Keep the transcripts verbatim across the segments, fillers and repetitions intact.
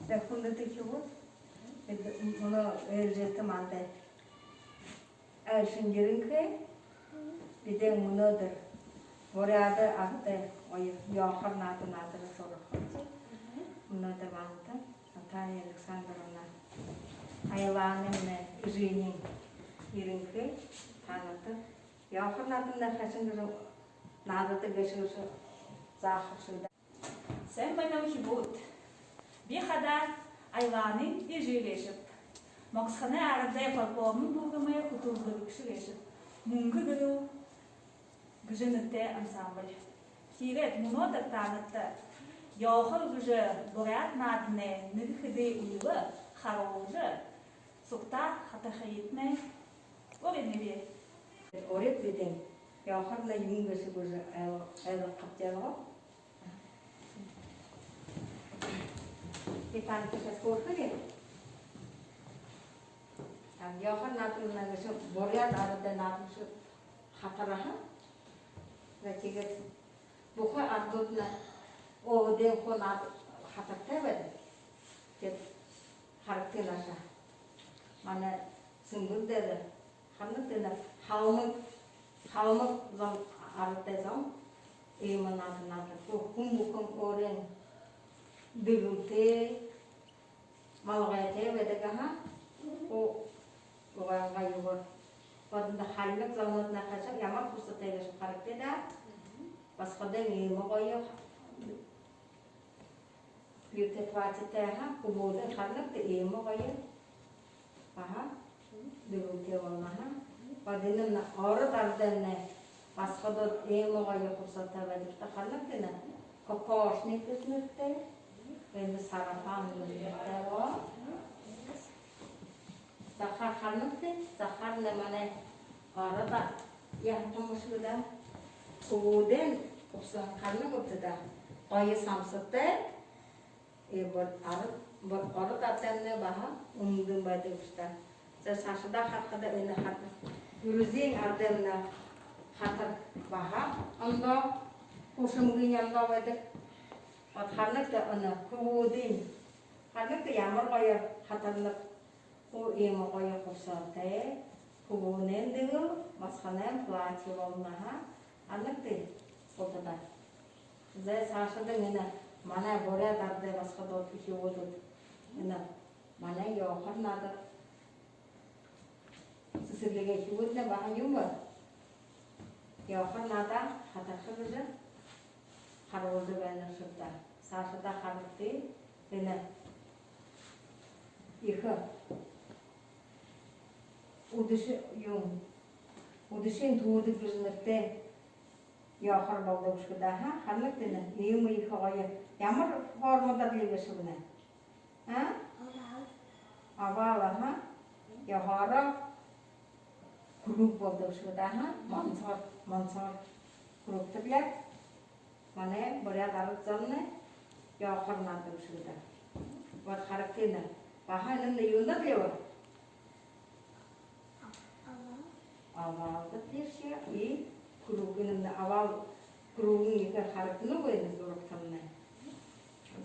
За, хүндэтэ үхибүүд, бидэ мүнөө ээлжээтэ манда айлшан ерэнхэй. Бидэ мүнөөдэр буряад арадай оёор ёохор наада наадажа һурахабди. Мүнөөдэр манда Наталья Александровна, Айлаанаймнай эжынь ерэнхэй. Таанадта ёохор наадамнай хайшан гэжэ наададаг гээшэ гэжэ заахабши даа. Сайн байна, үхибүүд! Би хадаа Айлаанаймнай эжы гээшэб. Могсохоной арадай фольклорно бүлгэмэй хүтэлбэрилэгшэ гээшэб. «Мүнгэ гэрэл» гэжэ нэрэтэй ансамбль. Тиигээд мүнөөдэр таанадта ёохор гэжэ буряад нааданай нэгэ хэды үйлэ харуулжа, сугтаа хатархыетнай уринаб. Уряад бидэ ёохор наада юун гээшэб гэжэ айл-, айлгахабди даа. Итан сейчас курхыли. А, ёохор наада гээшэ буряад арадай наада гээшэ хатар аха. За, тиигээд бүхы арадууднай өөһэдөө хуу наада хатартай байдаг. Тиигээд харагты наашаа. Манай Сэнбэр дээрэ харагты, энэ халмаг, халмаг зон, арадай зон иимэ наада наададаг. Хүн бүхэн өөрын дэгэлтэй, малгайтай байдаг, аха. О, угаангаа юугээр. Одондо халмаг зонууднай хайшан, ямар хубсаһатай гээшэб, харагты даа. Басагадынь иимэ гоё юутэй, платьетэй, аха, хүбүүдынь харагты, иимэ гоё. Аха, дэгэлтэй болоно, аха. Баһа энэ ород арадаймнай басагадууд иимэ гоё хубсаһатай байдаг даа, харагты, энэ кокошник гэжэ нэрэтэй, энэ сарафан гэжэ нэрэтэй гү. Захар харагты, захарнай манай ород яһатан бэшэ гү даа. Хүбүүдынь хубсаһа харагты даа. Гоё самсатай. Э, бүри арад, бүри ород арадаймнай баһа үндэн байдаг бшуу даа. За, саашадаа харахада, энэ хатар. Грузин арадаймнай хатар баһа ондоо, хүшэмгын ондоо байдаг. Вот харагты, энэ хүбүүдынь. Харагты, ямар гоё хатарнай. Хуу иимэ гоё хубсаһатай. Хүбүүнэйнь дэгэл, басаганайнь платье болоно, аха. Харагты, хубсаһа даа. За, саашадаа энэ манай буряад арадай басагадууд, үхибүүд, энэ манай ёохор наада сэсэрлигэй үхибүүднай баһа юумэ, ёохор наада хатарха гэжэ харуулжа байна бшуу даа. Саашадаа харагты, энэ ехэ үдэшэ-, юун, үдэшын түүдэг гэжэ нэрэтэй ёохор болодог бшуу даа, аха. Харагты, энэ иимэ ехэ гоё. Ямар формада лэ гээшэб энэ? А? Овал. Овал, аха. Ёохороо круг болодог бшуу даа, аха. Монсоор, монсоор круг табяад. Манай буряад арад зомнай ёохор наададаг бшуу даа. Вот харагты, энэ баһа энэмнай юунэй лэ бэ? Овал. Овал гэжэ бэшэ, и круг, энэмнай овал, кругынь ехэ харагдана гү энэ зурагтамнай?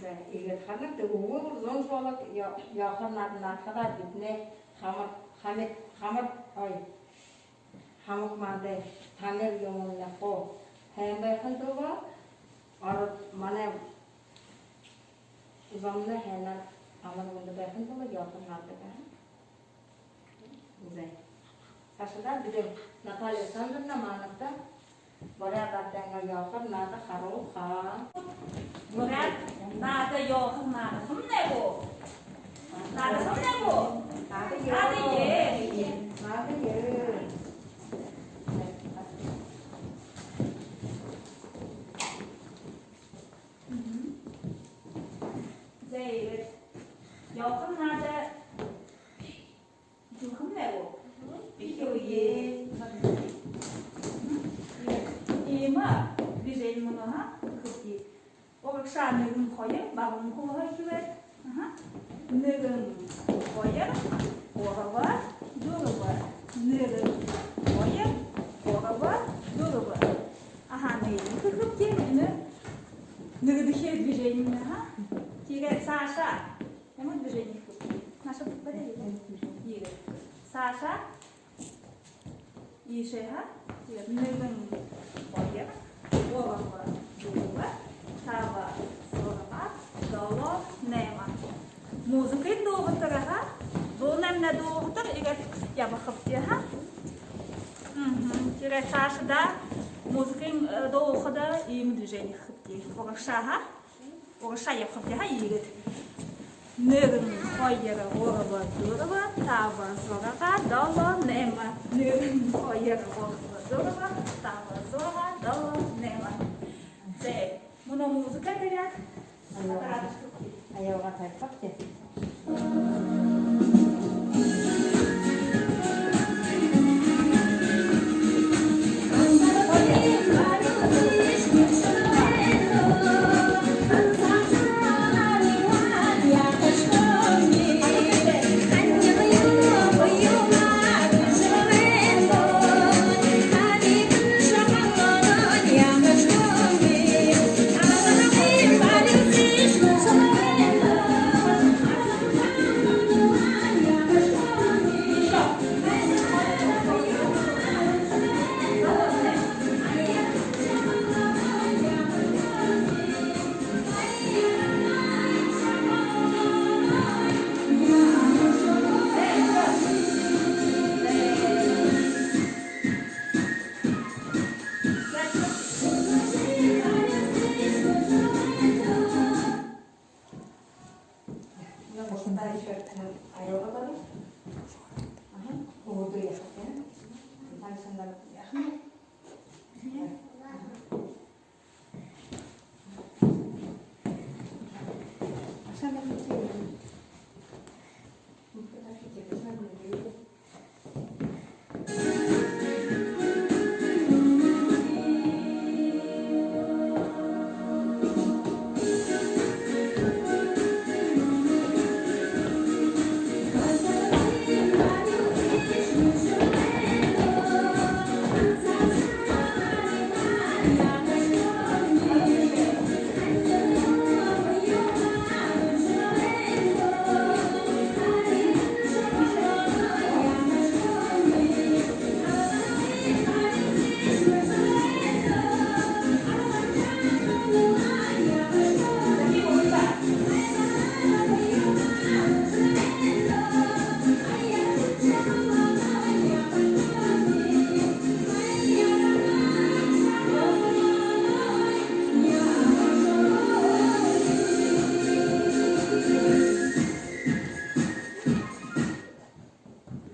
За, иигээд харагты, үбэл зон зон болоод ё-, ёохор наада наадахадаа бидэнэй хамар, хамит, хамар, ой, хамаг манда танил юумэмнай хуу һайн байхын тула, ород манай зомнай һайнаар, амар мэндэ байхын тула ёохор наададаг, аха. За. Саашадаа бидэ Наталья Александровна манайда буряад арадайнгаа ёохор наада харуулха. Буряад наада, ёохор наада. Һүмнай гү? Наада һүмнай гү? Наада ёо. Наада ёо. Наада ёо. Мгм. За, иигээд ёохор наада. Зүрхэмнай гү? Бэхилээ. Иимэ движени мүнөө, аха, хэхэбди. Урагшаа нэгэн, хоёр, багахан хулгай хээд. Аха. Нэгэн, хоёр, гурба, дүрбэ. Нэгэн, хоёр, гурба, дүрбэ. Аха, нэгэн хэхэбди, энэ нэгэдэхи движени, аха. Тиигээд саашаа. Ямар движени хэхэб? Наашаа бари. Иигээд. Саашаа. Иишээ, ха? Иигээд. Нэгэн, хоёр, гурба, дүрбэ, таба, зургаа, долоо, найма. Музыкын дуугатар, ха? Зуун найманай дуугатар иигээд ябахабди, ха? Мгм. Тиигээд саашадаа музыкын, э, дуугатар иимэ движени хэхэбди. Урагшаа, ха? Урагшаа ябахабди, ха, иигээд. Нэгэн, хоёр, гурба, дүрбэ, таба, зургаа, долоо, найма. Нэгэн, хоёр, гурба, дүрбэ, таба, зургаа, долоо, найма. Зэ, мүнөө музыка бариад, аяга, аяга тарихабди.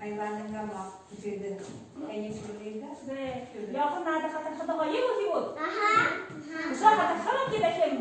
Айлаанайнгаа маа үсөөдэ. Эни сүрэнэйдэ. Зэ, яахан наада хатархада гоё гү, үхибүүд? Аха. Үшөө хатархабди дахин.